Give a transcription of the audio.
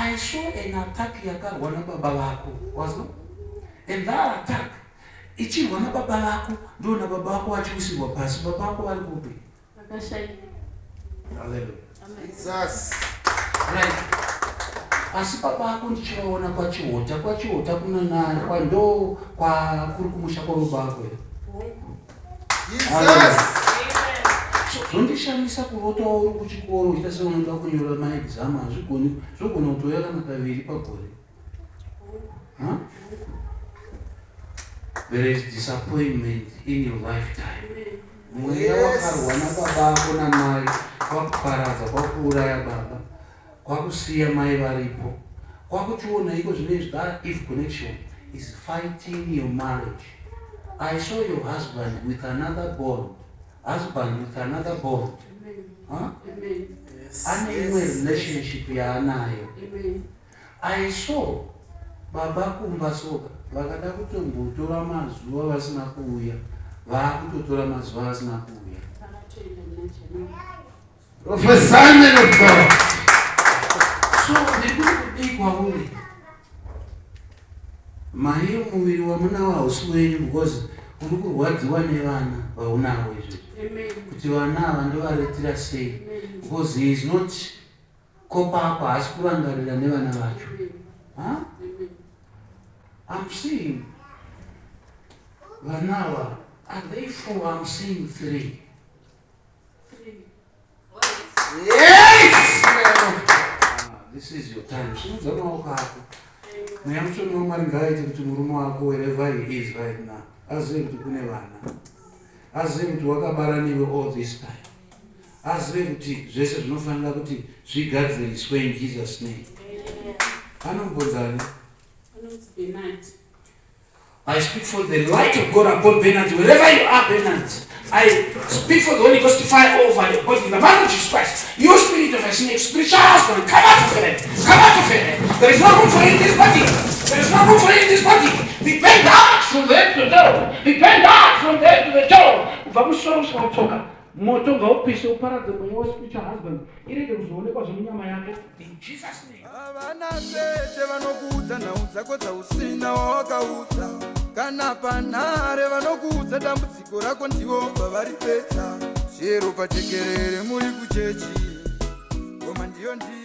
I saw an attack yakarwa nababa vako, wazwa? And that attack ichirwa nababa vako, ndoona baba vako vachiwisirwa pasi. Baba vako vari kupi? Vakashaika. Hallelujah. Jesus. Right, asi baba vako ndichivaona kwaChihota, kwaChihota kunana kwando kwakuri kumusha kwababa vako here? Jesus. So zvondishamisa kurotawo uri kuchikoro uchiita seunoda kunyora maexam, hazvigoni, zvogona kutouya kana kaviri pagore. Huh? There is disappointment in your lifetime. Mweya wakarwa nababa ako namai, kwakuparadza, kwakuuraya baba, kwakusiya mai varipo, kwakuchiona iko zvinezvi. That if connection is fighting your marriage. I saw your husband with another bond, husband with another bond, huh? Amen. Ane imwe relationship yaanayo. Amen. I saw baba kumba soka vakada kutombotora mazuva vasina kuuya, vaakutotora mazuva vasina kuuya. Vakatoenda muna January. Prophesy, man of God. So ndiri kuti kudii kwauri mai, muviri wamunawo hausi wenyu because uri kurwadziwa nevana vaunavo izvezvi, Amen. kuti vana ava ndovaretira sei, Amen. because he is not kopako, haasi kurangarira nevana vacho. Amen. Huh? Amen. I'm seeing vana ava, are they four? I'm seeing three. Three. Yes. Ah, this is your time. Simudza maoko ako. Mweya Mutsvene waMwari ngaaite kuti murume wako, wherever he is right now, azive kuti kune vana, azive kuti wakabara newe all this time, azive kuti zvese zvinofanira kuti zvigadziriswe in Jesus' name. Anombonzani? Anonzi Bernard. I speak for the light of God upon Bernard, wherever you are, Bernard. I speak for the Holy Ghost to fire over your body in the name of Jesus Christ. You spirit of a snake, spiritual husband, come out of her. Come out of her. There is no room for you in this body. There is no room for you in this body. Be bent out from the head to the toe. Be bent out from the head to the toe. Kubva musoro kusvika kutsoka. Moto ngaupise uparadze mweya wespiritual husband. Irege kuzoonekwa zvemunyama yako. In Jesus' name. Havana tete vanokuudza nhau dzako dzausina wawakaudza, kana panhare vanokuudza dambudziko rako ndivo pavaripedza. Zvero pajekerere muri kuchechi, ngoma ndiyo ndiyo.